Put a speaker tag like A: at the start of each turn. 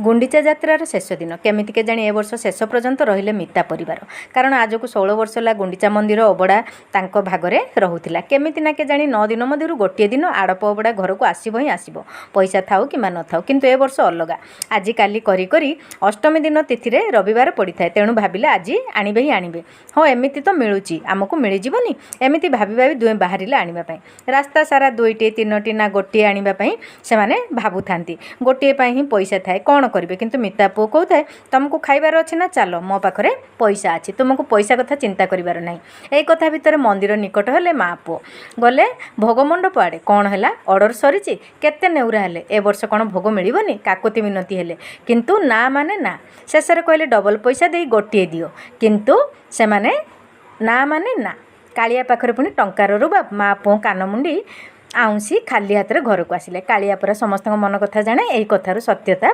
A: ଗୁଣ୍ଡିଚା ଯାତ୍ରାର ଶେଷ ଦିନ କେମିତି କେଜାଣି ଏ ବର୍ଷ ଶେଷ ପର୍ଯ୍ୟନ୍ତ ରହିଲେ ମିତା ପରିବାର। କାରଣ ଆଜକୁ 16 ବର୍ଷ ହେଲା ଗୁଣ୍ଡିଚା ମନ୍ଦିର ଅବଢ଼ା ତାଙ୍କ ଭାଗରେ ରହୁଥିଲା। କେମିତି ନା କେଜାଣି 9 ଦିନ ମଧ୍ୟରୁ ଗୋଟିଏ ଦିନ ଆଡ଼ପ ଅବଢ଼ା ଘରକୁ ଆସିବ ହିଁ ଆସିବ, ପଇସା ଥାଉ କିମ୍ବା ନଥାଉ। କିନ୍ତୁ ଏ ବର୍ଷ ଅଲଗା। ଆଜିକାଲି କରି କରି ଅଷ୍ଟମୀ ଦିନ ତିଥିରେ ରବିବାର ପଡ଼ିଥାଏ। ତେଣୁ ଭାବିଲେ ଆଜି ଆଣିବେ ହିଁ ଆଣିବେ। ହଁ, ଏମିତି ତ ମିଳୁଛି, ଆମକୁ ମିଳିଯିବନି? ଏମିତି ଭାବି ଭାବି ଦୁହେଁ ବାହାରିଲେ ଆଣିବା ପାଇଁ। ରାସ୍ତା ସାରା ଦୁଇଟି, ତିନୋଟି ନା ଗୋଟିଏ ଆଣିବା ପାଇଁ ସେମାନେ ଭାବୁଥାନ୍ତି। ଗୋଟିଏ ପାଇଁ ହିଁ ପଇସା ଥାଏ, କ'ଣ କରିବେ? କିନ୍ତୁ ମିତା ପୁଅ କହୁଥାଏ, ତୁମକୁ ଖାଇବାର ଅଛି ନା, ଚାଲ, ମୋ ପାଖରେ ପଇସା ଅଛି, ତୁମକୁ ପଇସା କଥା ଚିନ୍ତା କରିବାର ନାହିଁ। ଏଇ କଥା ଭିତରେ ମନ୍ଦିର ନିକଟ ହେଲେ ମା ପୁଅ। ଗଲେ ଭୋଗ ମଣ୍ଡପ ଆଡ଼େ। କ'ଣ ହେଲା? ଅର୍ଡ଼ର ସରିଛି। କେତେ ନେହୁରା ହେଲେ, ଏ ବର୍ଷ କ'ଣ ଭୋଗ ମିଳିବନି? କାକୁତି ମିନତି ହେଲେ, କିନ୍ତୁ ନା ମାନେ ନା। ଶେଷରେ କହିଲେ, ଡବଲ ପଇସା ଦେଇ ଗୋଟିଏ ଦିଅ। କିନ୍ତୁ ସେମାନେ ନା ମାନେ ନା। କାଳିଆ ପାଖରେ ପୁଣି ଟଙ୍କାର ରୁବାବ। ମା ପୁଅ କାନମୁଣ୍ଡି ଆଉଁସି ଖାଲି ହାତରେ ଘରକୁ ଆସିଲେ। କାଳିଆ ପରା ସମସ୍ତଙ୍କ ମନ କଥା ଜାଣେ। ଏହି କଥାରୁ ସତ୍ୟତା